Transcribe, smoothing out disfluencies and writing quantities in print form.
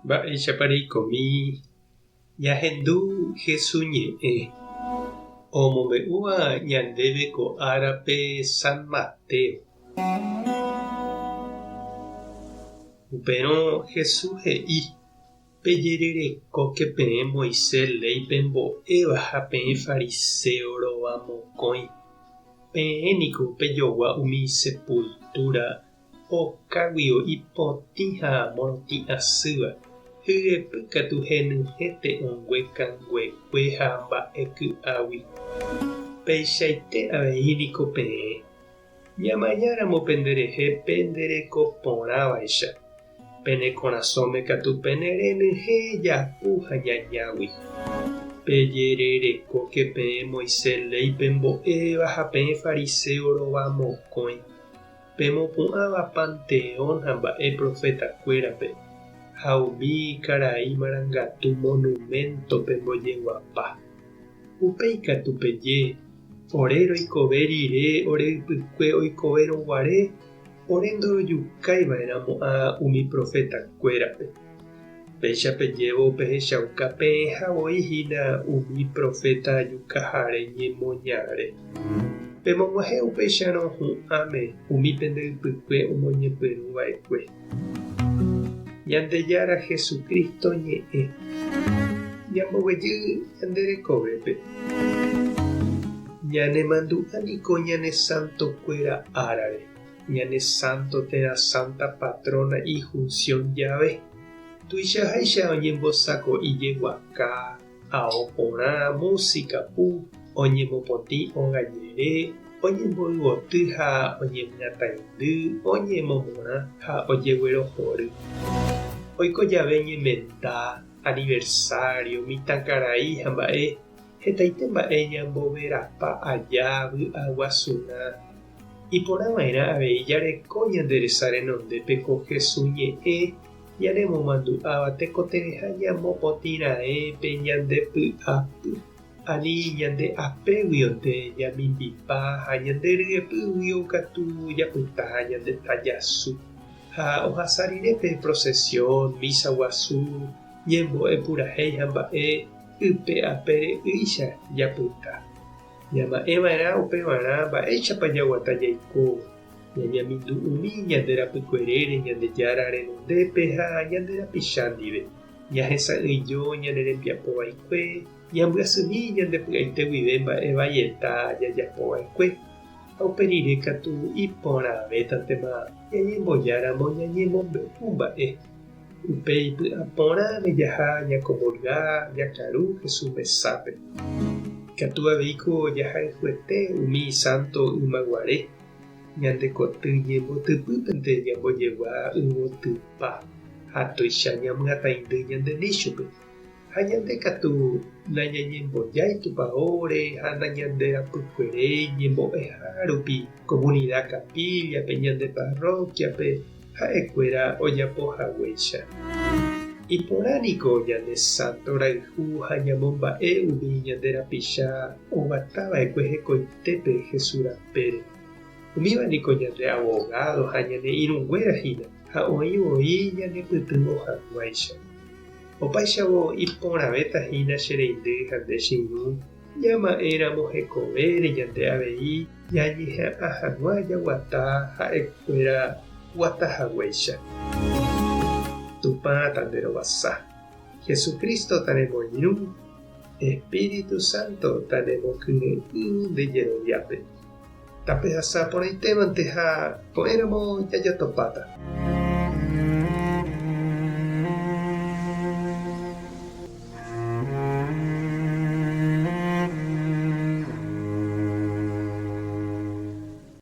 Mba'éichapa reikomi ñahendu Hesu ñe'ẽ omombe'úva ñandéve ko árape San Mateo. Upérõ Hesu he'i, Pejererekóke peẽ Moisés léi pembo'éva ha peẽ fariséo rovamokõi. Peẽ niko pejogua umi sepultúra Okáguio ipotĩ ha morotĩ asýva, hyepy katu henyhẽ te'õngue kanguekue ha mba'e ky'águi. Peichaite avei niko peẽ, ñamañáramo penderehe pende reko porãvaicha, pene korasõme katu pene renyhẽ japu ha ñañágui. Pejererekóke peẽ Moisés léi pembo'éva ha peẽ fariséo rova mokõi. Pemopu'ãva panteón ha mba'e profetakuérape, ha umi karai marangatu monuménto pembojeguapa. Upéi katu peje, Ore roikove rire ore ypykue oikovérõ guare, ore ndorojukái va'erãmo'ã umi profetakuérape. Péicha pejévo pehechauka peẽha voi hína umi proféta jukahare ñemoñare. Pemog̃uahẽ upéicharõ hu'ãme umi pende ypykue omoñepyrũ va'ekue. Ñandejára Jesucristo ñe'ẽ. Ñamboguejy ñande rekovépe. Ñanemandu'a niko ñane santokuéra árare. Ñane sánto térã sánta patróna ijunción jave, tuichaháicha oñembosako'i jeguaka, ao porã, músika pu, oñemopotĩ óga jere, oñemboyvoty ha oñemyataindy, oñemomorã ha ojeguerohory. Oiko jave ñemenda, aniversario, mitãkarai ha mba'e, Hetaite mba'e ñamboverapa aja vy'aguasurã. Iporã va'erã avei jareko ñande resa renondépe ko Jesús ñe'ẽ ñanemomandu'áva tekotevẽha ñamopotĩ raẽ pe ñande py'apy, ani ñande apéguionte ñamimbipa ha ñande ryepýguio katu japyta ñande tajasu. Ha ohasa rire pe procesión, misa guasu, ñembo'e purahéi ha mba'e, Ype apére ýicha japyta. Ñama'ẽ va'erã upevarã mba'éichapa jaguata jaikóvo, ñañamindu'umi ñande rapykuerére Ñandejára renondépe ha ñande rapicha ndive, ñahesa'ỹijo ñane rembiapo vaikue, ñambyasymi ñande py'aite guive mba'e vaieta jajapo va'ekue, ha upe rire katu iporãvétantema ñañembojáramo ñañemombe'u mba'e. Upéi py'a porãme jaha ñakomulga, jakaru Jesús mesápe. Ikatu avei ko jahayhuete umi sánto ymaguare, ñande koty ñembotypýpente ñambojegua yvotypa ha tuicha ñamyataindy ñande níchope. Ha ñande katu nañañembojái tupaóre ha nañanderapykueréi ñembo'eha rupi komunida kapíllape, ñande parrókiape, ha'ekuéra ojapo haguéicha. Iporã niko ñane sánto rayhu ha ñamomba'e umi ñande rapicha oguata va'ekue hekoitépe Jesús rapére. Umíva niko ñande avogádo ha ñane irũnguéra hína ha oĩ voi ñanepytyvõ hag̃uáicha. Opáichavo iporãvéta hína che reindy ha nde che irũ, ñama'ẽramo hekovére ñande avei ñañeha'ã hag̃ua jaguata ha'ekuéra guata haguéicha. Tupã tanderovasa. Jesucristo tanemoirũ, Espíritu Santo tanemokyre'ỹ nde jeroviápe. Tapehasa porãitévante ha ko'ẽramo jajotopáta.